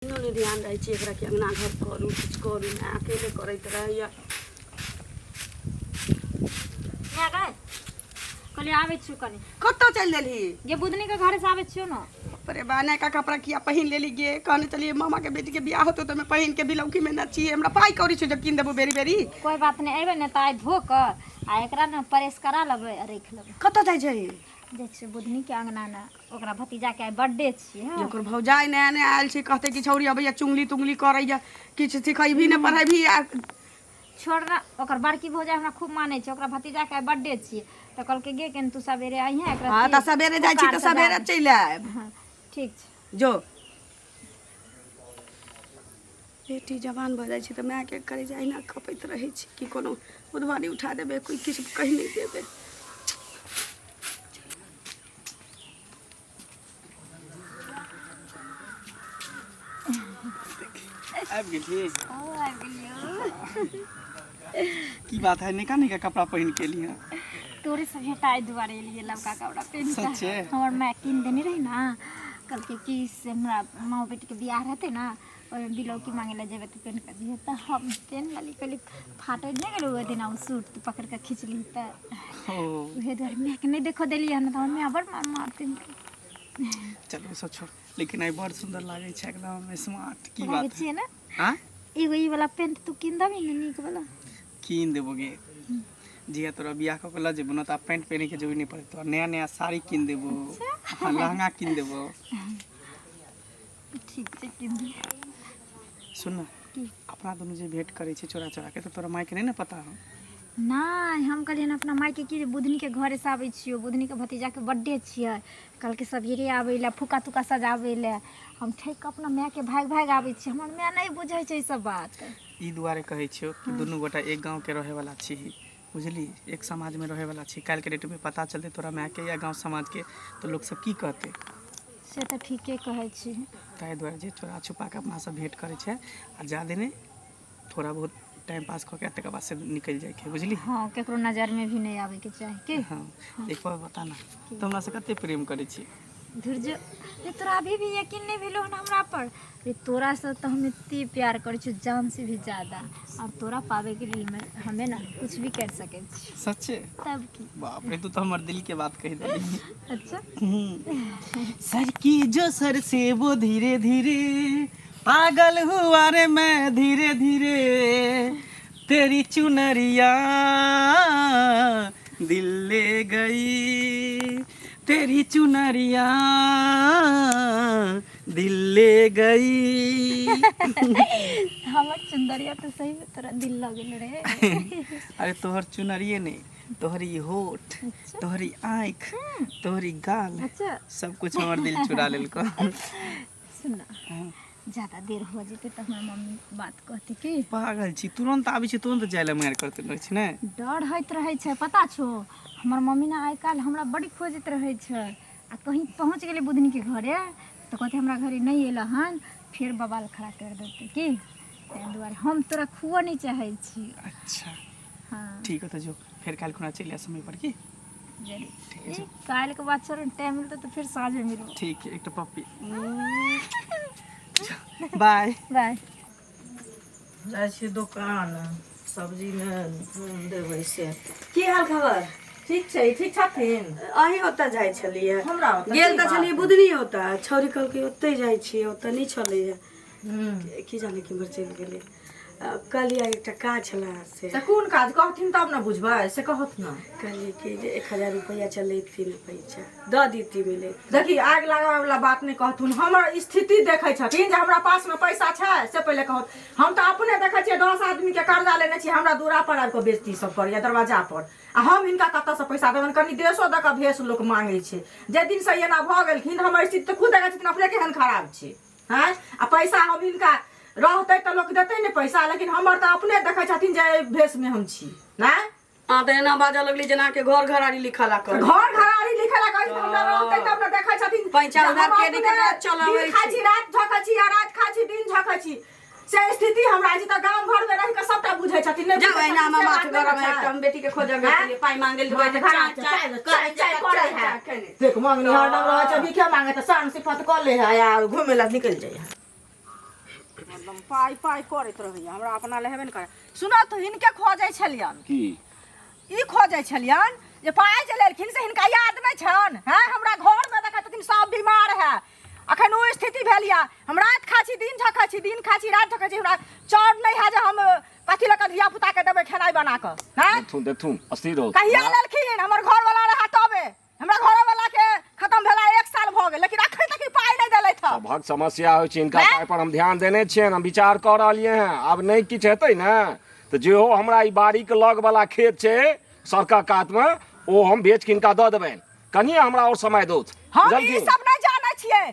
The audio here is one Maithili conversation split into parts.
कहियो नहि ध्यान रहै छै एकरा कि अङ्गना घर करू किछु करू माय अकेले करैत रहैए। माय गै, कहलियै आबै छियौ कनि। कतऽ चलि देलही? गे बुधनी के घरे से आबै छियौ न। अरे बा, नयका कपड़ा किया पहिन लेली गे? कहने चलिए मामा के बेटी के बियाह होतो तऽ पहिन के बिलौकी में नचिए। हमरा पाइ कौड़ी छौ जे कीन देबो बेरी बेरी। कोई बात नहि, अयबै ने तऽ आइ धो कऽ आ एकरा ने प्रेस करा लेबै आ राखि लेबै। कतऽ जाइ छै? जाइ छियै बुधनी के अंगना ने, ओकरा भतीजा के आइ बर्थडे छियै। हँ, ओकर भौजाइ नया नया आयल छै, कहते कि छौरी अबैया चुंगली तुंगली करैया, किछु सिखैबी ने पढ़ैबी आ छोड़ ना, ओकर बड़की भौजाइ हमरा खूब मानै छै। ओकरा भतीजा के आइ बर्थडे छियै तऽ कहलकै गे कनि तू सवेरे अइहे एकरा। हँ, तऽ सवेरे जाइ छी तऽ सवेरे चलि आयब। हँ, ठीक छै। जो बेटी जवान भऽ जाइ छै तऽ मायके करेजा अहिना कँपैत रहै छै कि कोनो उधबारी उठा देबै, कोइ किछु कहि नहि देबै। आबि गेली? आबि गेलियौ। की बात है, नयका नयका कपड़ा पहिन के एली हँ? तोरे से भेटाइ दुआरे एलियै लबका कपड़ा पहिन कऽ। सच्चे? हमर माय कीन देने रहै ने, कहलकै कि से हमरा माँ बेटीके बियाह रहतै ने, ओहिमे बिलौकी मांगे लए जेबै तऽ पेन्ह कऽ जइहे, तऽ हम पेन्ह लेली। कहली फाटै नहि गेलै ओहि दिना ओ सूट, तऽ पकड़ि कऽ खींचली तऽ ओ उहे दुआरे मायके नहि देखऽ देलियै हन, तऽ हमर माय बड़ मार मारतै। चलो सब छोड़, लेकिन आइ बड़ सुंदर लागै छै, एकदम स्मार्ट। की लागै बात है? छियै ने? हाँ। एगो ई वाला पेंट तू कीन देबही ने नीक वाला? कीन देबो गे। जिया तोरा बियाह कऽ के लऽ जेबो ने तऽ आब पैंट पहिरे के जरूरी नहि पड़तौ। नया नया साड़ी कीन देबो। हाँ, लहंगा कीन देबो। ठीक छै, कीन दे। सुन ने। की? अपना दुनू जे भेंट करै छै चोरा चोरा के, तऽ तोरा मायके नहि ने पता हो? नहि, हम कहलियै अपना मायके कि जे बुधनीके घरेसँ आबै छियौ, बुधनीके भतीजाके बर्थडे छियै, कहलकै सबेरे आबै लए, फुक्का तुक्का सजाबै लए। हम ठकि कऽ अपना मायके भागि भागि आबै छियै। हमर माय नहि बुझै छै ई सब बात। ई दुआरे कहै छियौ कि दुनू गोटा एक गाँवके रहैवला छी, बुझली? एक समाजमे रहैवला छी। काल्हिके डेटमे पता चलतै तोरा मायके या गाँव समाजके तऽ लोकसब की कहतै? से तऽ ठीके कहै छी। ताहि दुआरे जे चोरा छुपा कऽ अपना सब भेंट करै छै आ जादे नहि, थोड़ा बहुत टाइम पास कऽ के तकर बाद से निकलि जाइके है, बुझली? हँ, केकरो नजरमे भी नहि आबैके चाही की। हँ, एक बार बता ना, तू हमरा से कते प्रेम करै छी? धुर जो रे, तोरा अभी भी यकीन नहि भेलो हन हमरा पर? रे तोरासँ तऽ हम एते प्यार करै छियौ, जानसँ भी ज्यादा, आओर तोरा पाबैके लेल हमे ने कुछ भी करि सकै छी। सच्चे? तब की। बाप रे, तू तऽ हमर दिल के बात कहि देली। अच्छा। सर की जो सर से वो धीरे धीरे पागल हुआ रे मैं धीरे धीरे, तेरी चुनरिया दिल ले गई, तेरी चुनरिया दिल ले गई। हमर चुनरिया तऽ सही में तोरा दिल लग गेल रे। अरे तोहर चुनरिए नहीं, तोहर ई होठ, तोहर ई आँख, तोहर ई गाल, सब कुछ हमर दिल चुरा लेलको। सुन ना, ज्यादा देर हो जेतै तऽ हमर मम्मी बात कहतै की। पागल छी? तुरंत आबै छी, तुरंत जाय लए मारि करते रहै छी ने। डर होइत रहै छै, पता छौ? हमर मम्मी ने आइ काल्हि हमरा बड़ी खोजैत रहै छै, आ कहीं पहुँच गेलै बुधनीके घरे तऽ कहतै हमरा घरे नहि एलऽ हन, फेर बवाल खड़ा करि देतै की। ताहि दुआरे हम तोरा खुअ नहि चाहै छी। अच्छा। हँ। ठीक है, तऽ जो, फेर काल्हि खुना चलि आ समय पर की। जरूर। ठीक है। काल्हिके बाद छोड़, टाइम मिलतै तऽ फेर साँझमे मिलबो। ठीक है, एकटा पप्पी। बाय। बाय। जाइ छियै दोकान, सब्जीमे नून देबै से। की हाल खबर? ठीक छै। ठीक छथिन? अहीं ओतऽ जाइ छलियै। हमरा ओतऽ? गेल की तऽ छलियै बात? बुधनी ओतऽ, छौरी कहलकै ओतहि जाइ छियै, ओतऽ नहि छलैया, की जाने केम्हर चलि गेलै। कहलियै एकटा काज छलै से। से कोन काज? कहथिन तब ने बुझबै, से कहत ने। कहलियै कि जे 1000 रुपैआ चलैथिन, पैसा दऽ देती मिले। देखी, आगि लगाबै वाला बात नहि कहथुन। हमर स्थिति देखै छथिन जे हमरा पासमे पैसा छै से पहिले कहत। हम तऽ अपने देखै छियै, 10 आदमीके कर्जा लेने छी, हमरा दूरा पर आबि कऽ बेइज्जती सब करैया दरवाजा पर, आ हम हिनका कतऽसँ पैसा देबनि? कनि देशो दऽ कऽ भेष लोक मांगै छै। जे दिनसँ ई एना भऽ गेलखिन, हमर स्थिति तऽ खुद देखै छथिन अपने केहन खराब छै। आँय, आ पैसा हम हिनका रहतै तऽ लोक देतै ने पैसा, लेकिन हमर तऽ अपने देखै छथिन जे एहि भेषमे हम छी नहि। अहाँ तऽ एना बाजऽ लगली जेना अहाँके घर घरारी लिखऽ ला कर घर घरारी लिखे ला कहै छै, हमरा रहतै तब ने। देखै छथिन पैंचा जे हम उधार के अपने निकल चलबै दिन खाइ छी राति झकै छी आ राति खाइ छी दिन झकै छी, से स्थिति हमरा छै। तऽ गाम घर में रहि कऽ सबटा बुझै छथिन, नहि जाउ बुझै अहिना छथिन हमर से माथ बात नहि गरम ने है। छै। एकटा हम बेटी के खोजऽ गेल आँय? छलियै, पाइ मांगे लए माथ चाय खराब छै, चाय चाय चाय चाय करै है। केने। देख, मांगनी हरदम रहै छै, भीखे मांगे तऽ शान सिफत कऽ ले है आ घुमे ला निकलि जाइ है। हरदम पाइ पाइ करैत रहैया, हमरा अपना लए हेबे ने करे। सुनऽ तऽ हिनके खोजै छलियनि। की? ई खोजै छलियनि जे पाइ जे लेलखिन से हिनका याद नहि छनि? हैं, हमरा घरमे देखै छथिन सब बीमार है, अखन ओ स्थिति भेल यऽ। हम राति खाइ छी दिन झखै छी, दिन खाइ छी राति झखै छी। हमरा चाउर नहि है जे हम कथी लऽ कऽ धिया पुता के देबै खेनाइ बना कऽ। हैं, देखथुन देखथुन, अस्थिर रहो। कहिया लेलखिन? हमर घरवाला रहा तबे। हमरा घरवाला के खत्म भेला 1 साल भऽ गेल, लेकिन अखन तक ई पाइ नहि देलथि हँ। सभक समस्या होइ छै। हिनका हैं? पाइ पर हम ध्यान देने छियनि, हम विचार कऽ रहलियै हँ। आब नहि किछु हेतै ने तऽ जेहो हमरा ई बाड़ीके लग वाला खेत छै सड़कक कातमे, ओ हम बेच के हिनका दऽ देबनि। कनिये हमरा और समय दौथ। हम ई बुझलखिन? सब नहि जानै छियै।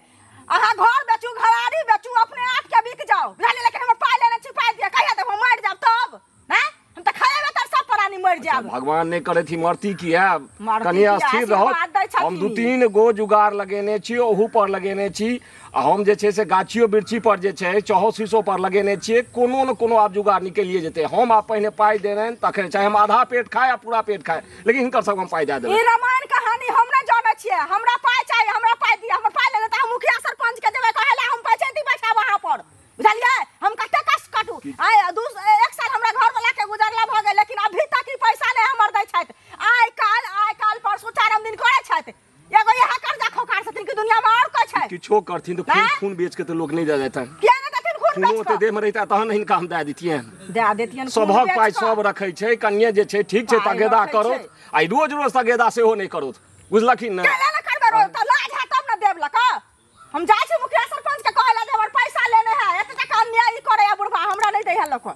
अहाँ घर बेचू, घरारी बेचू, अपने आप के बिक जाओ, बुझलियै? लेकिन हमर पाइ लेने छी, पाइ दिअ। कहिया देब? हम मरि जायब तब? हैं, हम तऽ खाएबे तर सब प्राणी मरि जायब। भगवान नहि करथि, मरती किया? मरती कनि किया? स्थिर रहो। आशीर्वाद दै छथिन। हम 2-3 गो जुगाड़ लगेने छी, ओहू पर लगेने छी, आ हम जे छै से गाछियो बिरछी पर जे छै चहो शीशो पर लगेने छियै। कोनो ने कोनो आब जुगाड़ निकलिए जेतै। हम आब पहिने पाइ देबनि तखन, चाहे हम आधा पेट खाय आ पूरा पेट खाय, लेकिन हिनकर सब हम पाइ दए ई देबनि। रामायण कहानी हम नहि जानै छियै। हमरा पाइ चाही, हमरा पाइ दिअ। हमर पाइ लेने तऽ हम मुखिया सरपंच के देबै कहै लए, हम पंचायती बैठाब अहाँ पर, बुझलियै? हम कते कष्ट काटू। आइ दू 1 साल हमरा घर वाला के गुजरला भऽ गेल, लेकिन अभी तक ई पैसा नहि हमर दै छथि। आइ काल्हि, आइ काल्हि परसू चारिम दिन करै छथि। एगो इएह कर्जा खोकार छथिन कि दुनिया में और कोई छै? किछो करथिन तऽ खून हैं? खून बेच के तऽ लोक नहि दऽ देतनि। किया नहि देथिन खून खूनो बेच ओते कऽ? देह में रहिता तहन ने हिनका हम दए दितियनि। दए देतियनि खून सभक बेच पाइ कऽ। सब रखै छै। कनिये जे छै ठीक छै, पाइ तगेदा रखै करो छै। आ ई रोज रोज तगेदा सेहो नहि करो, बुझलखिन ने? केला ने करबै रोज? तऽ लाज है तब ने देब लऽ कऽ। हम जाइ छी मुखिया सरपंच के कहै लए जे हमर पैसा लेने है, एते टका अन्याय ई करैया बुढ़बा, हमरा नहि दै है लऽ कऽ।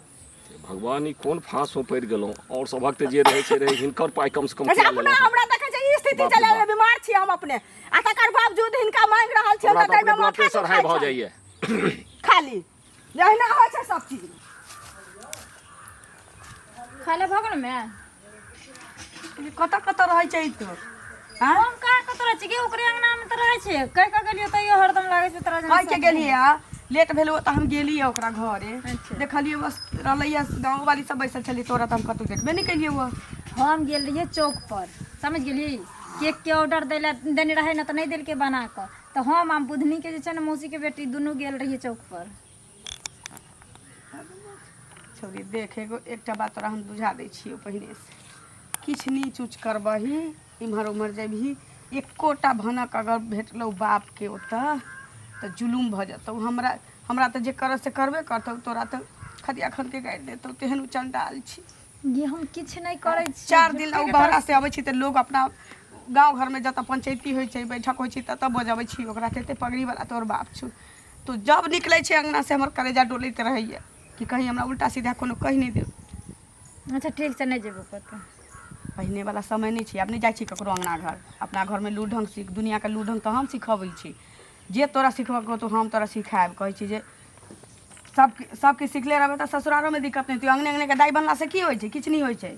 भगवान, ई कोन फांस में पड़ि गेलहुँ? और सभक तऽ जे रहै छै रहै, हिनकर पाइ कम से कम अच्छा किया अपना लेलहुँ? हमरा देखै छै ई स्थिति बाप रे चलै, बाप। बीमार छी हम अपने आ तकर बावजूद हिनका मांगि रहल छियनि हमरा तऽ तऽ अपने ताहिमे ब्लड माथा प्रेशर हाई दुखाइ भऽ छनि। जाइए। खाली एहिना होइ छै सब चीज। खाय लए भऽ गेल माय? कतऽ कतऽ रहै छै ई तो? आँय? हम कहाँ कतऽ रहै छी गे? ओकरे अंगना मे तऽ रहै छै। कहि कऽ गेलियो तैयो हरदम लागै छै तोरा जेना कहि के सब। गेलियै, लेट भेल तऽ हम गेलियै ओकरा घरे। अच्छा। देखलियै बस रहलैया, गाँव वाली सब बैसल छलियै, तोरा तऽ हम कतहु देखबे नहि केलियै। वो हम गेल रहियै चौक पर, समझ गेली? केक के ऑर्डर दै लए देने रहै ने, तऽ नहि देलकै बना कऽ, तऽ हम आ बुधनी के जे छै ने मौसी के बेटी, दुनू गेल रहियै चौक पर। छौरी देख, एगो एकटा बात तोरा हम बुझा दै छियौ पहिनेसँ। किछु नीच ऊच करबही, इम्हर उम्हर जेबही, एकोटा भनक अगर भेटलौ बापके ओतऽ तऽ जुलुम भऽ जेतौ। हमरा हमरा तऽ जे करऽ से करबे करतौ, तोरा तऽ खदिया खनके गाड़ि देतौ, तेहन ओ चण्डाल छी। ये हम किछु नहि करै छी। 4 दिन ओ बहरा से अबै छी तऽ लोग अपना गाँव घरमे जतऽ पंचैती होइ छै, बैठक होइ छै, ततऽ बजबै छी ओकरा। तते पगड़ीवला तोहर बाप छौ। तो जब निकलै छै अङ्गना से हमर कलेजा डोलैत रहैए कि कहीं हमरा उल्टा सीधा कोनो कहि नहि देब। अच्छा ठीक छै, नहि जेबो कतौ। पहिने वाला समय नहि छै आब। नहि जाइ छी ककरो अङ्गना घर। अपना घरमे लू ढङ्ग सीख, दुनिआँके लू ढङ्ग तऽ हम सिखबै छी। जे तोरा सिखबऽके होतौ हम तोरा सिखायब। कहै छी जे सब सबके सिखले रहबै तऽ ससुरारोमे दिक्कत नहि हेतौ। अङ्गने अङ्गनेके दाइ बनलासँ की होइ छै? किछु नहि होइ छै।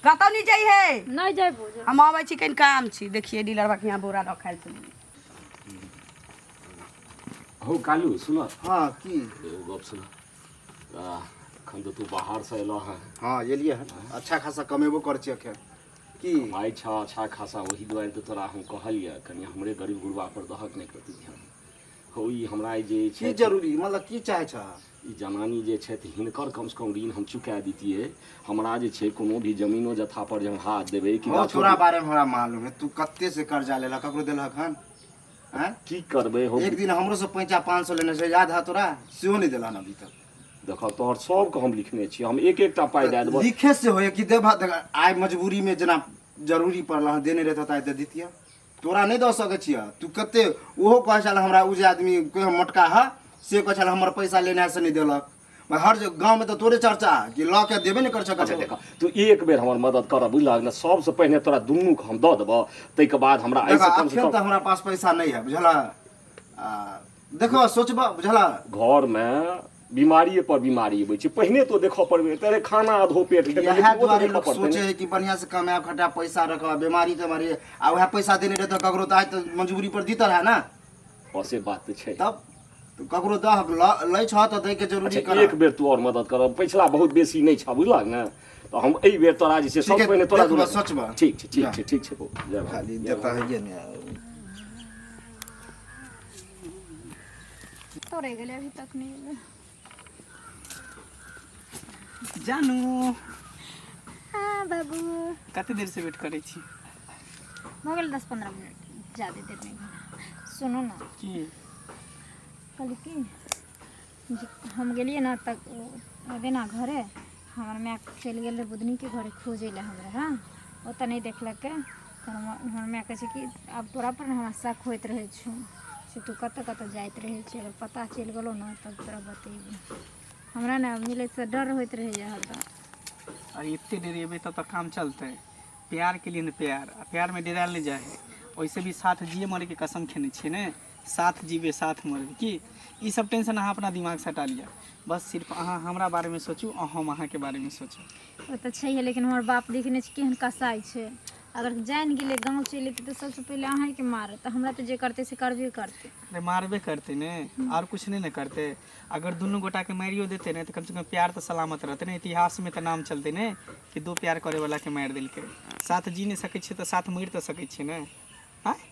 कतौ नहि जइहे। नहि जेबो। हम अबै छी, कनि काम छी। देखिए डीलरबा के यहाँ बोरा रखायल छै। हो कालू, सुन। हाँ, की? एगो गप सुन। एखन तऽ तू बाहरसँ एलह हँ। हाँ, एलियै हन। अच्छा खासा कमेबो करै छी अखन की। कमाइ छह अच्छा खासा, ओहि दुआरे तऽ तोरा हम कहलियै, कनि हमरे गरीब गुरबा पर दहक नहि प्रति ध्यान हो। ई हमरा जे की छै जरूरी, मतलब की चाहै छह? ई जनानी जे छथि, हिनकर कमसँ कम ऋण हम चुका दितियै। हमरा जे छै कोनो भी जमीनो जथा पर जे हम हाथ देबै कि हो गाछो तोरा बारे में हमरा मालूम है, तू कते से कर्जा लेलक, ककरो देलहक हन? आँय? की करबै हो? एक दिन हमरो से पैंचा 500 लेने छै, याद है तोरा? सेहो नहि देलहन अभी तक। देखऽ, तोहर सबके हम लिखने छियै, हम एक एकटा पाइ दए देबऽ। लिखे से होय कि देबह? देख, आइ मजबूरी में जेना जरूरी पड़ल हन, देने रहता तऽ आइ दे दितियै। तोरा नहि दऽ सकै छियै। तू कते ओहो कहै छल हमरा, ओ जे आदमी कोइ मोटका है से कहै छल हमर पैसा लेने है से नहि देलक। हर गाँव में तऽ तोरे चर्चा कि लऽ के देबे नहि कर छह अच्छा ककरो। देखऽ, तू एक बेर हमर मदद करऽ, बुझलहक ने? सबसँ पहिने तोरा दुनूके हम दऽ देबऽ, ताहिके बाद हमरा देखऽ, एहिसँ कमसँ अखन कम तऽ हमरा पास पैसा नहि है, बुझलह? आ देखो, सोचबह, बुझलह? घरमे बीमारिए पर बीमारी अबै छै। पहिने तो देखऽ पड़बे तेरे खाना आधो पेट खेतै, इएह लेकिन ओ तऽ दुआरे देखऽ लोक पड़तै सोचे ने। है कि बढ़िया से कमायब खटायब, पैसा रखब, बीमारी तेमारी आ वएह पैसा देने रहतौ ककरो तऽ आइ तऽ मजबूरी पर दितऽ रहए ने। हँ, से बात तऽ छै। तब तू ककरो दह लै छह तऽ दैके जरूरी अच्छा कर। एक बेर तू और मदद कर, पिछला बहुत बेसी नहि छह, बुझलक ने? तऽ हम एहि बेर तोरा जे छै ठीक सब है, पहिने तोरा देखबह, दुनू- सोचबह। ठीक छै, ठीक जा। छै, ठीक छै बौआ, जय भगवान। खाली देता है ने। तो रहि गेलै, अभी तक नहि एलै। जानू। हाँ बाबू। कते देर से वेट करै छी? भऽ गेल 10-15 मिनट, ज्यादा देर नहि भेल। सुनू ने। की? कहली कि जे हम गेलियै ने तऽ ओहि ना घरे हमर माय चलि गेल रहै बुधनीके घरे खोजै लए हमरा। हँ, ओतऽ नहि देखलकै तऽ हमर माय कहै छै कि आब तोरा पर ने हमरा शक होइत रहै छौ से तू कतऽ कतऽ जाइत रहै छै। अगर पता चलि गेलौ ने तब तोरा बतेबौ। हमरा ने मिलैसँ डर होइत रहैए हरदम। अरे एते डरेबै तब तऽ काम चलतै? प्यार के लिए ने प्यार, आ प्यारमे डरायल नहि जाइ है। ओइसे भी साथ जिए मरैके कसम खेने छियै ने, साथ जीबै साथ मरबै। की ई सब टेंशन अहाँ अपना दिमागसँ हटा लिअ। बस सिर्फ अहाँ हमरा बारेमे सोचू आ हम अहाँके बारेमे सोचब। ओ तऽ छैहे, लेकिन हमर बाप देखने छी केहन कसाइ छै। अगर जानि गेलै, गाँव चलि एतै तऽ सबसँ पहिले अहाँके मारत। तऽ हमरा तऽ जे करतै से करबे करतै। अरे मारबे करतै ने, आओर किछु नहि ने करतै। अगर दुनू गोटाके मारियो देतै ने तऽ कमसँ कम प्यार तऽ सलामत रहतै ने। इतिहासमे तऽ नाम चलतै ने कि दू प्यार करैवलाके मारि देलकै। साथ जी नहि सकै छियै तऽ साथ मरि तऽ सकै छियै ने। आँय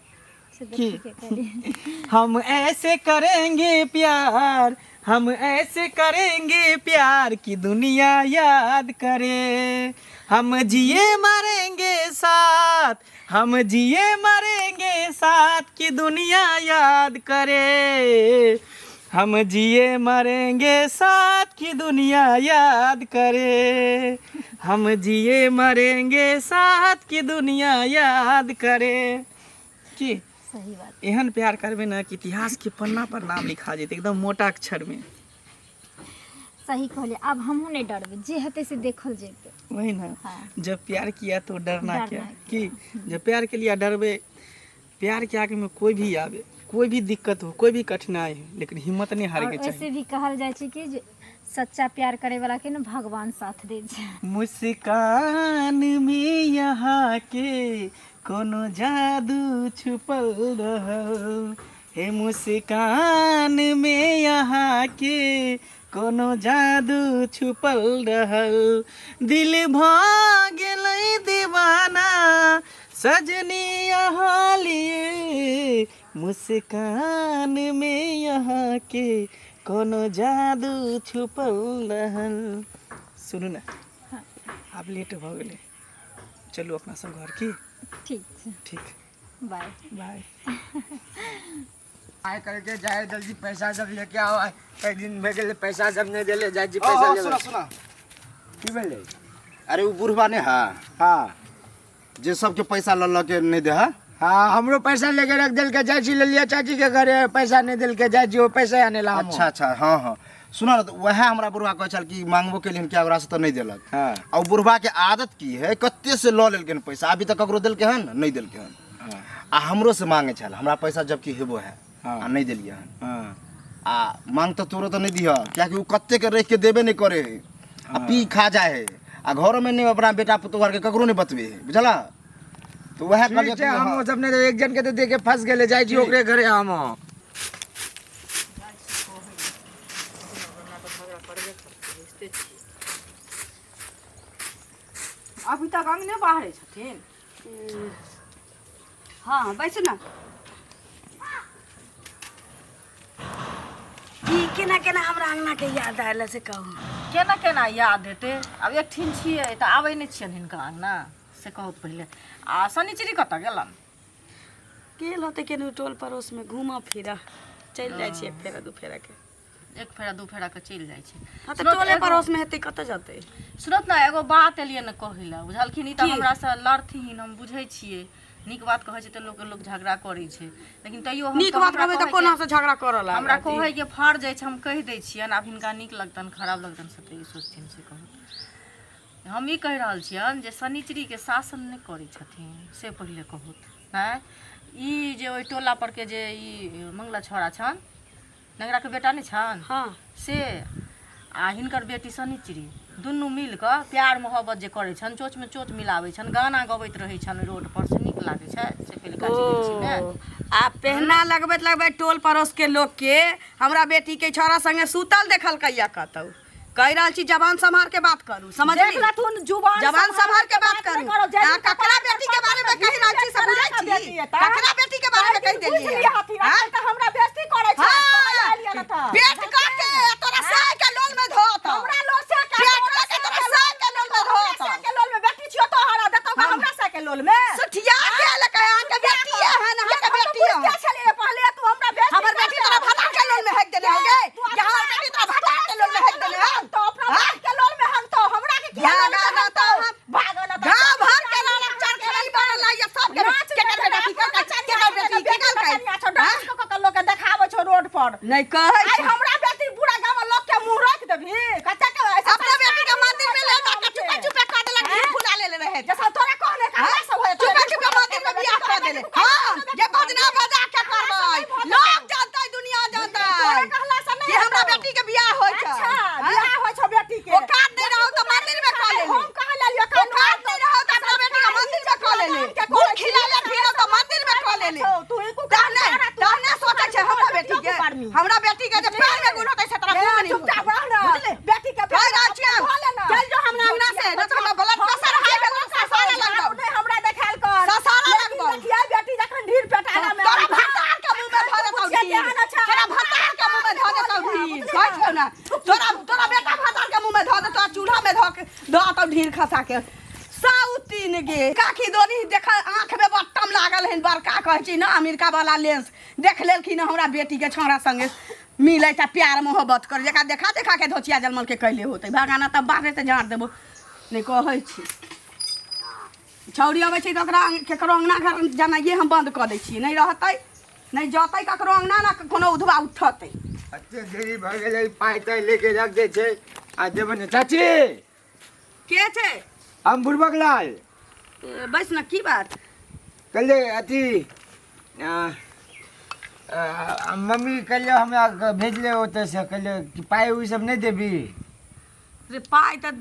से तऽ की? ठीके कहलियै। हम ऐसे करेंगे प्यार, हम ऐसे करेंगे प्यार कि दुनिया याद करे। हम जिए मरेंगे साथ, हम जिए मरेंगे साथ कि दुनिया याद करे। हम जिए मरेंगे साथ कि दुनिया याद करे। हम जिए मरेंगे साथ कि दुनिया याद करे। की? सही बात। एहन प्यार करबै ने कि इतिहास के पन्ना पर नाम लिखा जेतै एकदम मोटा अक्षर में। सही कहलियै। आब हमहूँ नहि डरबै, जे हेतै से देखल जेतै। वही ना। हाँ। जब प्यार किया तो डरना डरना क्या? कि जब प्यार के लिए डरबे, प्यार के आगे में कोई भी आवे, कोई भी दिक्कत हो, कोई भी कठिनाई हो, लेकिन हिम्मत नहीं हारे और के चाहिए। वैसे भी कहल जाइ छै कि जे सच्चा प्यार करे वाला के ने भगवान साथ दै छै। मुस्कान में यहाँ के कोनो जादू छुपल रहल हे, मुस्कान में यहाँ के कोनो जादू छुपल रहल, दिल भऽ गेलै दीवाना सजनी यहाँ लिए, मुस्कान में यहाँ के कोनो जादू छुपल रहल। सुनू ने, आब लेट भऽ गेलै, चलू अपना सब घर। की? ठीक छै। ठीक। बाय। बाय। आइ करके जाए, जल्दी पैसा सब लेके आओ। कई दिन भए गेलै, पैसा सब नहि देले। जाइ छी पैसा ओ, लेबै। सुना सुना। की भेलै? अरे ओ बुढ़बा ने है। हाँ। जे सबके पैसा लऽ लऽ के नहि दे है। हाँ, हमरो पैसा लेके रख देलकै। जाइ छी लेलियै चाची के घरे, पैसा नहि देलकै। जाइ छी ओ पैसा आने ला हमहूँ। अच्छा अच्छा, हाँ हाँ, सुना ने, तऽ वएह हमरा बुढ़बा कहै छल कि मांगबो केलियन क्या ओकरासँ तऽ नहि देलक। हाँ। आ ओ बुढ़बाके आदत की है, कते से लऽ लेलकै हन पैसा, अभी तक ककरो देलकै हन नहि देलकै हन। आ हमरो से मांगे छल हमरा पैसा, जबकि हेबो है। हाँ। आ नहि देलियै हन। हाँ। आ मांग तऽ तोरो तऽ नहि दिह, कियाकि ओ कते के रखि के देबे नहि करे है आ पी खा जाइ है आ घरोमे नहि अपना बेटा पुतोह आरके ककरो नहि बतबे है, बुझला? तऽ वएह ठीक कहलियै छै। कि हम हाँ। सब नहि, एक जन के तऽ देके फंस गेलै। जाइ छी ओकरे घरे हम। अभी तक अंगने बाहरे छथिन? हँ, बैसू ने। की, केना केना हमरा अंगना के याद आयल से कहू। केना केना याद हेतै? आब एकठिन छियै तऽ आबै नहि छियनि हिनका अंगना, से कहू पहिले। आ शनिचरी कतऽ गेलन? गेल होतै केनहु टोल पड़ोसमे घूमऽ फिरऽ। चलि जाइ छियै एक फेरा दू फेरा के। एक फेरा दू फेरा के चलि जाइ छै। हँ तऽ सुनत टोले एगो पड़ोसमे हेतै, कतऽ जेतै? सुनत ने, एगो बात एलियै ने कहै लए, बुझलखिन? ई तऽ की? हमरासँ लड़थिन, हम बुझै छियै। नीक बात कहै छै तऽ लोक लोक झगड़ा करै छै, लेकिन तैयो हम नीक तऽ बात हमरा कहबै तऽ कहैके कोना से झगड़ा करऽ हमरा लागत ई? कहैके फर्ज अछि, हम कहि दै छियनि। आब हिनका नीक लगतनि, खराब लगतनि, से तऽ ई सोचथिन। से कहू, हम ई कहि रहल छियनि जे शनिचरीके शासन नहि करै छथिन, से पहिले कहू। आँय, ई जे ओहि टोला परके जे ई मंगला छौड़ा छनि, नगराके बेटा नहि छनि? हँ। से आ हिनकर बेटी शनिचरी दुनू मिल कऽ प्यार मोहब्बत जे करै छनि, चोचमे चोच मिलाबै छनि, गाना गबैत रहै छनि रोड पर, से नीक लागै छै? से पहिले ओ गाछी वृक्षीमे आ पेहना लगबैत लगबैत टोल पड़ोस के लोग के हमरा बेटी के छौड़ा संगे सुतल देखलकैया कतौ। कहि रहल छी, जबान सम्हार के बात करू, समझली? देख लथुन, जुबान जबान सम्हार के बात नहि करू। करो, जाहि आ दिन ककरा कपार बेटी के पर बारे में कहि रहल छी से बुझै करा छी? बेटी एतऽ। ककरा बेटी के बारे में कहि ताहि दिन बुझि देलियै? लिअ हथिन, आँय? आइ तऽ हमरा बेइज्जती करै छै। हाँ, कहै एलियै ने तऽ। पेट काटे तोरा साय के लोल में धोत। हमरा लोल से पेट काटे तोरा नहि कहै आइ छै। हमरा बेटी पूरा गाम में लोग के मुंह राख देबही कच्चा के ऐसा अपना बेटी के मंदिर में ले जाके चुपे चुपे कऽ देलक घी फुला लेले रहे जैसा तोरा कहने का हमरा सब होय चुपे चुपे मंदिर में बियाह कऽ देले। हाँ, जे बजना बजा के करबै, लोग जानतै, दुनिया जानतै तोरा कहला से नहीं कि हमरा हेतौ। बेटी के बियाह होइ छै। अच्छा हाँ? बियाह होय छौ बेटी के। औकात नहि रहौ तऽ मंदिर में कऽ लेले। हम कहाँ लेलियो औकात नहि रहौ तऽ अपना बेटी के मंदिर में कऽ लेले। गुड़ खिला ले फिरो तऽ मंदिर में कऽ लेले। तू ही कुकर तहने तहने सोचै छै हमरा बेटी के, हमरा बेटी के जे पैर में गुण होतै से तोरा मुँह में नहि चुपचाप होतै। रह ना। बुझले? बेटी के कहि रहल छियै। धो लेना। चलि जो हमरा अंगना से, नहि तऽ हमरा ब्लड प्रेशर हाई भेल, ससारा लगबौ। नहीं हमरा देखायल कर। ससारा लेकिन लगबौ। देखियै बेटी जखन ढीर पेटाला में तोरा भतार के मुँह में धऽ देतौ पुछियै ढीर। केहन अच्छा। तोरा भतार के मुँह में धऽ देतौ ढीर। कहै छियौ ने, तोरा तोरा बेटा भतार के मुँह में धऽ देतौ आ चूल्हा में धऽ के धऽ देतौ ढीर खसा के। साउतीन गे काकी दोनी देख, आँख में बट्टम लागल हन बड़का, कहै छी ने अमेरिका वाला लेंस। देख लेलखिन हमरा बेटी के छौड़ा संगे मिलै त प्यार मोहब्बत कर, जकरा देखा देखा के धोचिया जलमल के कैले होतै। भगाना तब बाहरे से झाड़ देबो। नहि कहै छी, छौड़ी अबै छै तऽ ओकरा केकरो अङ्गना घर जेनाइए हम बन्द कऽ दै छियै। नहि रहतै, नहि जतै ककरो अङ्गना, ने कोनो उधवा उठतै। एते देरी भऽ गेलै, पाइ ताइ लेके रख दै छै आ देबै ने। चाची! के छै? हम बुड़बक लाल। ए, बैस ने, की बात? कहलियै अथी आ, मम्मी कहलियै हमरा भेजले ओतऽसँ, कहलियै कि पाइ उइ सब नहि देबी? रे पाइ तऽ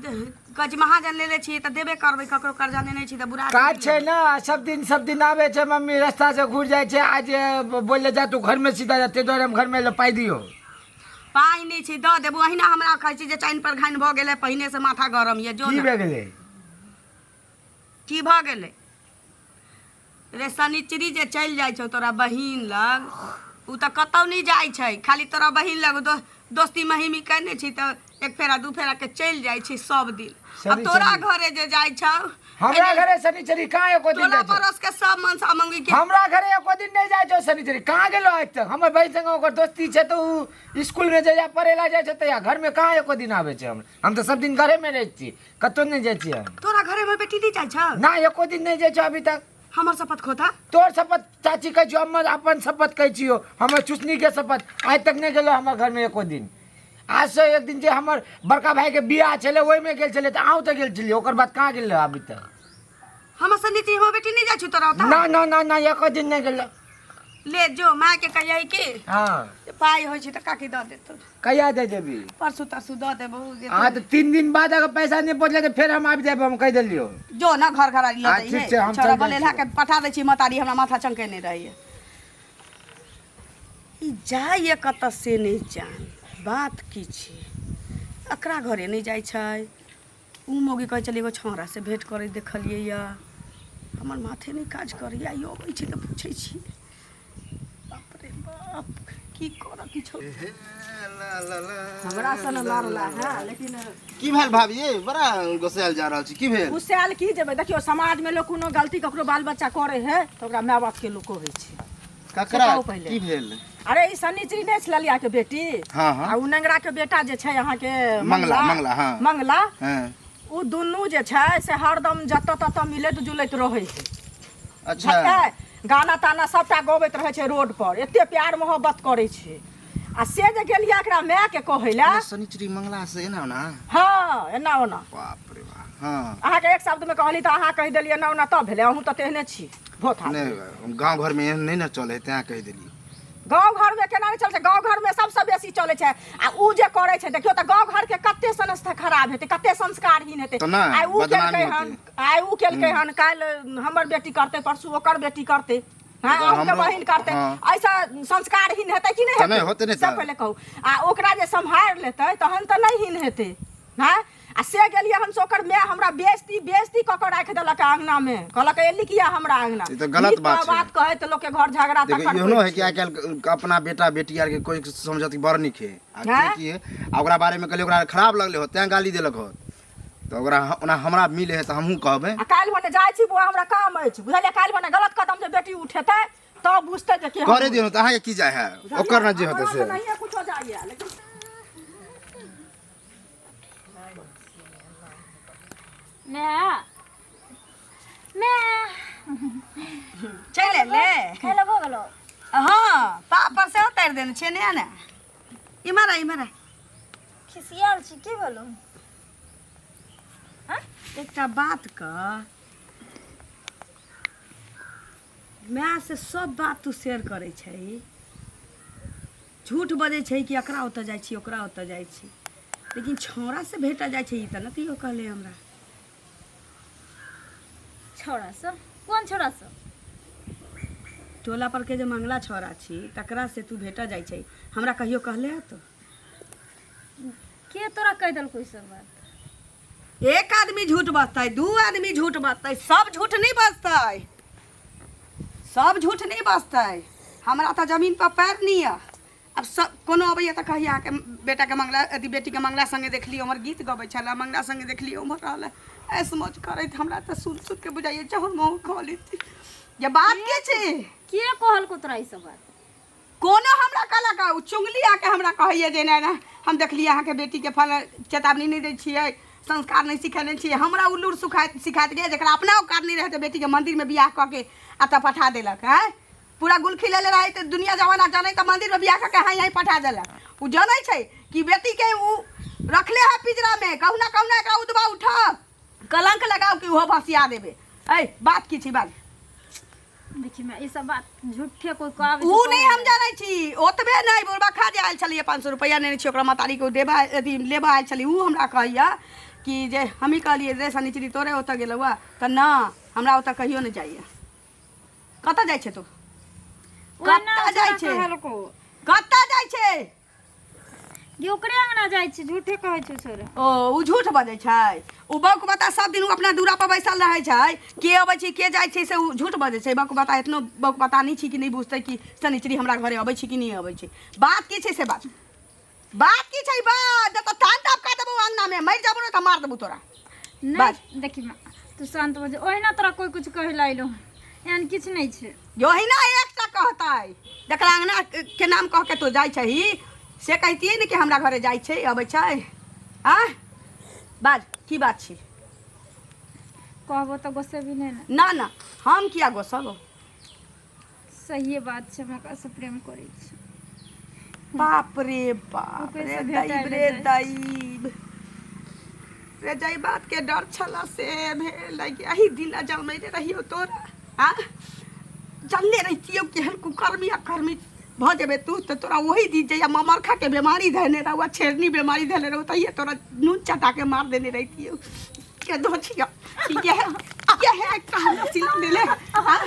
कहै छी महाजन लेले छियै तऽ देबे करबै, ककरो कर्जा लेने छी तऽ बुरा काज छै ने। सब दिन सब दिन आबै छै मम्मी, रास्ता से घुर जाइ छै। आज बोलले जा तू घरमे सीधा जा, ताहि दुआरे हम घरमे एलहुँ। पाइ दियौ। पाइ नहि छै, दऽ देबो। अहिना हमरा कहै छी जे चानि पर घानि भऽ गेलै, पहिने से माथा गरम यऽ। जो की ने। भए गेलै? की भऽ गेलै रे? शनिचरी जे चलि जाइ छौ तोरा बहिन लग, ओ तऽ कतहु नहि जाइ छै, खाली तोरा बहिन लग दोस्ती महिमी केने छी तऽ एक फेरा दू फेरा के चलि जाइ छै सब दिन। आ तोरा घरे जे जाइ छौ। हमरा घरे शनिचरी कहाँ एको दिन टोला जाइ छै? पड़ोस के सब मनसा मंगी के। हमरा घरे एको दिन नहि जाइ छौ शनिचरी। कहाँ गेलो आज तक? हमर बहिन संगे ओकर दोस्ती छै तऽ उ स्कूल में जहिया पढ़े ला जाइ छै तहिया, घर में कहाँ एको दिन आबै छै। हम तऽ सब दिन घरे में रहै छी, कतहु नहि जाइ छियै हम। तोरा घरे में बेटी नहि जाइ छौ? ना, एको दिन नहि जाइ छौ अभी तक। हमर शपथ खोता। तोर शपथ चाची कहै छियौ, हमर अपन शपथ कहै छियौ, हमर चुसनी के शपथ, आज तक नहि गेलो हमर घर में एको दिन। आज से एक दिन जे हमर बड़का भाई के बियाह छलै ओहिमे गेल छलै तऽ अहूँ तऽ गेल छलियै, ओकर बाद कहाँ गेल अभी तक? हमर शनिचरी हमर बेटी नहि जाइ छौ तोरा ओतऽ? ना ना ना ना, एको दिन नहि गेलो। ले जो, माय के कहियै कि हाँ जे पाइ होइ छै तऽ काकी दऽ देतौ। कहिया दे देबी? परसू तरसू दऽ देबौ जे। हाँ, तऽ 3 दिन बाद अगर पैसा नहि पहुँचलै तऽ फेर हम आबि जायब, हम कहि देलियौ। जो ना, घर घर लऽ हाँ, जाइहे। ठीक छै, हम छोड़ा चलि जाइ बलेलहा छियौ। के पठा दै छी, महतारी हमरा माथा चमकेने रहैया। ई जाइए कतऽ से नहि जान। बात की छै? एकरा घरे नहि जाइ छै। उ मौगी कहै छलै एगो छौड़ा से भेँट करै देखलियै यऽ। हमर माथे नहि काज करैया। ई अबै छै तऽ पूछै छी। बाप रे बाप, की करऽ किछो हमरा सन लड़ला है लेकिन की भेल भाभी ये? बड़ा गोसायल जा रहल छी, की भेल? गुस्सायल की जेबै? देखियौ, समाजमे लोक कोनो गलती ककरो बाल बच्चा करै है तऽ ओकरा माय बापके लोक कहै छै। ककरा? से कहू पहिले। की भेल? अरे ई शनिचरी नहि छै ललिया के बेटी? हाँ। आ उ नेंगरा के बेटा जे छै अहाँके। मंगला, मंगला, हाँ। मंगला। हाँ उ दुनू जे छै से हरदम जतऽ ततऽ मिलैत जुलैत रहै छै। अच्छा। बुझलियै? गाना ताना सबटा गबैत रहै छै रोड पर, एते प्यार मोहब्बत करै छै। आ से जे गेलियै एकरा माय के कहै लए। शनिचरी मंगला से एना ओना? हँ, एना ओना। बाप रे बाप, हाँ। अहाँके एक शब्दमे कहली तऽ अहाँ कहि देलियै एना ओना, तब भेलै। अहूँ तऽ तेहने छी भोथा। नहि, गाँव घरमे एहन नहि ने चलै, तेँ कहि देली। गाँव घरमे केना नहि चलै छै? गाँव घरमे सबसँ बेसी चलै छै। आ उ जे करै छै, देखियौ तऽ गाँव घरके कते संस्था खराब हेतै, कते संस्कारहीन हेतै। तऽ नहि, आइ उ बदनामी केलकै हन, हेतै। आइ उ केलकै हन, काल्हि हमर बेटी करतै, परसू ओकर बेटी करतै, हँ, तऽ अहूँके बहिन करतै। हमरो, हाँ। ऐसा संस्कारहीन हेतै कि नहि तऽ नहि हेतै? होतै नहि से तऽ। पहिले कहू। आ ओकरा जे सम्हारि लेतै तहन तऽ नहि हीन हेतै। हँ, आ से गेलियै हम से ओकर माय हमरा बेइज्जती बेइज्जती कऽ कऽ राखि देलक अङ्गनामे। कहलक एली किया हमरा अङ्गना? ई तऽ गलत नीक बात छै। बात कहै तऽ लोकके घर झगड़ा देखियौ, तखन एहनो होइ है कि छै। आइ काल्हि अपना बेटा बेटी आरके कोइ समझत कि बड़ नीक है आ हैं? के की है। आ ओकरा बारेमे कहलियै, ओकरा खराब लगलै हो, तेँ गाली देलक हो। तऽ ओकरा ओना हमरा मिले है तऽ हमहूँ कहबै। आ काल्हि भने जाइ छी बौआ, हमरा काम अछि, बुझलियै? काल्हि भने गलत कदम जे बेटी उठेतै तब बुझतै जे के। करे दियौ ने, तऽ अहाँके की जाइ है? ओकर ने जे होतै से। नहिए कुछो जाइए लेकिन माय, माय। चलि एलै? खाय लए भऽ गेलो? हँ, पापड़ सेहो तरि देने छियै ने ने। इम्हर आ इम्हर आ। खिसियाल छी की भेलो? एकटा बात कह, माय से सब बात तू शेयर करै छै, झूठ बजै छै कि एकरा ओतऽ जाइ छी ओकरा ओतऽ जाइ छी, लेकिन छौड़ा से भेटऽ जाइ छै ई तऽ नहि कहियो कहले हमरा। छौड़ा सब? कोन छौड़ा सब? टोला पर के जे मंगला छौड़ा छी तकरा से तू भेटऽ जाइ छै, हमरा कहियो कहले है तो? के तोरा कहि देलको ई सब बात? एक आदमी झूठ बजतै, दू आदमी झूठ बजतै, सब झूठ नहीं बजतै, सब झूठ नहीं बजतै। हमरा तऽ जमीन पर पैर नहीं है। अब सब कोनो अबैया तऽ कहैया अहाँके बेटाके मंगला अथी बेटीके मंगला संगे देखली, उम्हर गीत गबै छलै, मंगला संगे देखली, उम्हर रहलै ऐस मौज करैत। हमरा तऽ सुन सुन के बुझाइए जहर महू खा लेती। ये बात के छै? के कहलको तोरा ई सब बात? कोनो हमरा कहलक, ओ चुंगली आके हमरा कहैया जे एना एना हम देखलियै अहाँके बेटीके फल चेतावनी नहि दै छियै, संस्कार नहि सिखेने छियै। हमरा ओ लूर सुखाइत सिखाइत गेल जकरा अपना औकात नहि रहै तऽ बेटीके मन्दिरमे बियाह कऽ के आ तऽ पठा देलक। आँय, पूरा गुलखी लेले रहै तऽ दुनिया जमाना जनै तऽ मन्दिरमे बियाह कऽ के हाँइ हाँइ पठा देलक। ओ जनै छै कि बेटीके ओ रखले है पिजरामे, कहुना कहुना एकरा उदबा उठा कलंक लगाओ कि ओहो भसिया देबे। ऐ बात की छी बात? देखी मैं ई सब बात झूठे कोई कहबै उ नहीं हम जानै छी। ओतबे नहीं, बुढ़बा खा जे आयल छलियै 500 रुपैआ नेने छी ओकरा महतारी के देबा अथी लेबा आयल छलियै। उ हमरा कहैया कि जे हमही कहलियै रे शनिचरी तोरे ओतऽ गेलौ हँ तऽ न हमरा ओतऽ कहियो नहि जाइए। कतऽ जाइ छै तू? कतऽ जाइ छै? कतऽ जाइ छै? गे ओकरे अंगना जाइ छै, झूठे कहै छौ छोरा। ओ उ झूठ बजै छै? उ बौक बता सब दिन उ अपना दूरा पर बैसल रहै छै, के अबै छै के जाइ छै से उ झूठ बजै छै। बौक बता एतनो बौक बता नहि छी कि नहि बुझतै कि शनिचरी हमरा घरे अबै छै कि नहि अबै छै। बात की छै से बात, बात की छै बात? जतऽ तान ताप कऽ देबौ अंगना में, मरि जाबो ने तऽ मार देबौ तोरा। नहीं देखी माँ, तू शांत हो जा। ओहिना तोरा कोई कुछ कहे ला अइलो एहन किछु नहीं छै। ओहिना एकटा कहतै जकरा अंगना के नाम कह के तो जाइ छही से कहितियै ने कि हमरा घरे जाइ छै अबै छै। आँ बाज की बात छी? कहबो तऽ गोसेबी नहीं ने। ना ना हम किया गोसबो? सहिए बात छै, हम ओकरा से प्रेम करै छी। बाप रे बाप ओकरे रे से भेटाइ दैब लए रे जाइ। दैब रे, जाहि बात के डर छला से भेल। एहि दिन जन्मैले रहियौ तोरा। आ जानले रहितियौ केहन कुकर्मी आ कर्मी भऽ जेबै तू तऽ तोरा ओही दिन जहिया ममरखा के बीमारी धयने रहौ आ छेरनी बीमारी धयने रहौ तहिये तोरा नून चटा के मार देने रहितियौ। के दोछिया ये है, ये है एकटा हमरा सिला देले है। हाँ,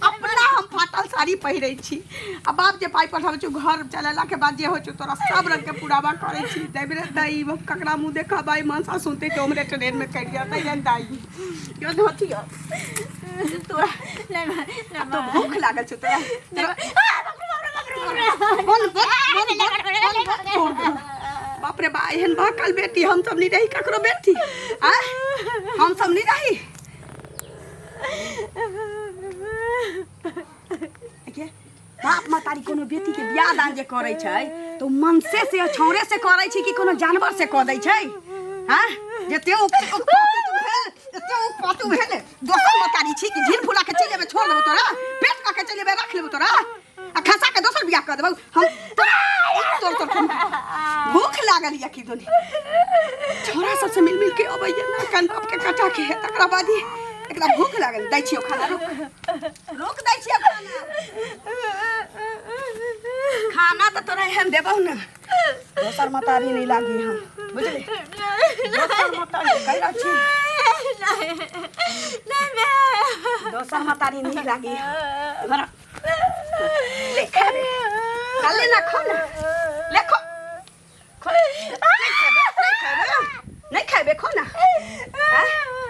अपना हम फाटल साड़ी पहिरै छी आ बाप जे पाइ पठाबै छै घर चलेलाके बाद जे होइ छै तोरा सब रंगके पुरावा करै छी। दैब रे दैब, हम ककरा मुँह देखबै? मनसा सुनतै तऽ उम्हरे ट्रेनमे कटि जेतै। रे दाइ यो धोतिया तोरा आब तो भूख लागल छौ तोरा। बोल बोल बोल बोल बोल बोल। बाप रे बा, एहन भकल बेटी हम सब नहीं रही ककरो बेटी। आ हम सब नहीं रही। देखिए, बाप महतारी कोनो बेटी के बियाह दान जे करै छै तऽ ओ मनसे से छौड़े से करै छै कि कोनो जानवर से कऽ दै छै? हाँ जते ओ भेल एते ओ पातू भेल दोसर महतारी छी कि झील फुला के चलि जेबै, छोड़ देबौ तोरा, पेट कऽ के चलि जेबै, रख लेबौ तोरा आ खसा के दोसर बियाह कऽ देबौ हम। तोर तोर भूख लागल या की दुनी छोरा सबसे मिल मिल के अबैया ना कान बाप के कटा के, तकरा बाद ही एकरा भूख लागल। दै छियौ खाना, रुक रुक, दै छियौ खाना। खाना तऽ तोरा एहन देबौ ने दोसर मतारी नहीं लागी हम, बुझली? दोसर मतारी कैला छी, दोसर मतारी नहीं लागी हम। ले खाबे, ले ना, खो ना, ले खो खो। नहीं खाबे, नहीं खाबे, नहीं खाबे, खो ना। हाँ?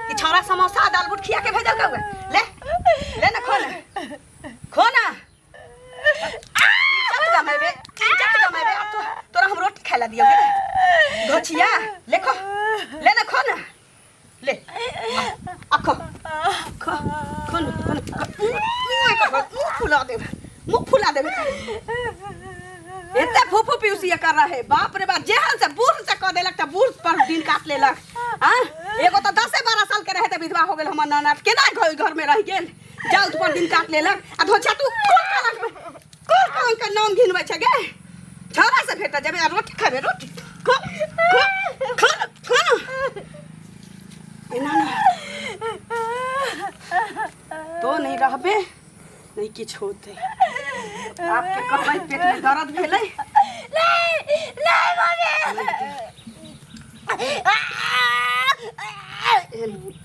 कि छौड़ा समोसा दाल बुट खिया के भेजल कौआ। ले ले ना, खो ना, खो ना। इज्जत गमेबे, इज्जत गमेबे। अब तो तोरा हम रोटी खाए ला दियो गे घोचिया। ले खो, ले ना, खो ना, ले आ खो खो खो ना, खो ना। मुँह मुँह मुँह फुला देबे, मुँह फुला देबे। एते फूफू पीउसी कर रहे, बाप रे बाप। जेहन से बूढ़ से कह देलक तऽ बूढ़ पर दिन काट लेलक। हाँ एगो तऽ 10-12 साल के रहे तऽ विधवा हो गेल हमर ननद, केना घर घर में रह गेल, जाउत पर दिन काट लेलक। आ धोछा तू कोन कलंक में, कोन कलंक के नाम घिनबै छै गे? छौड़ा से भेट जेबे आ रोटी खेबे रोटी खो खो खो न, खो न। एना ना तो नहीं रहबे नहीं किछु होतै आपके कहबै पेट में दर्द भेलै नहीं नहीं मम्मी एहन।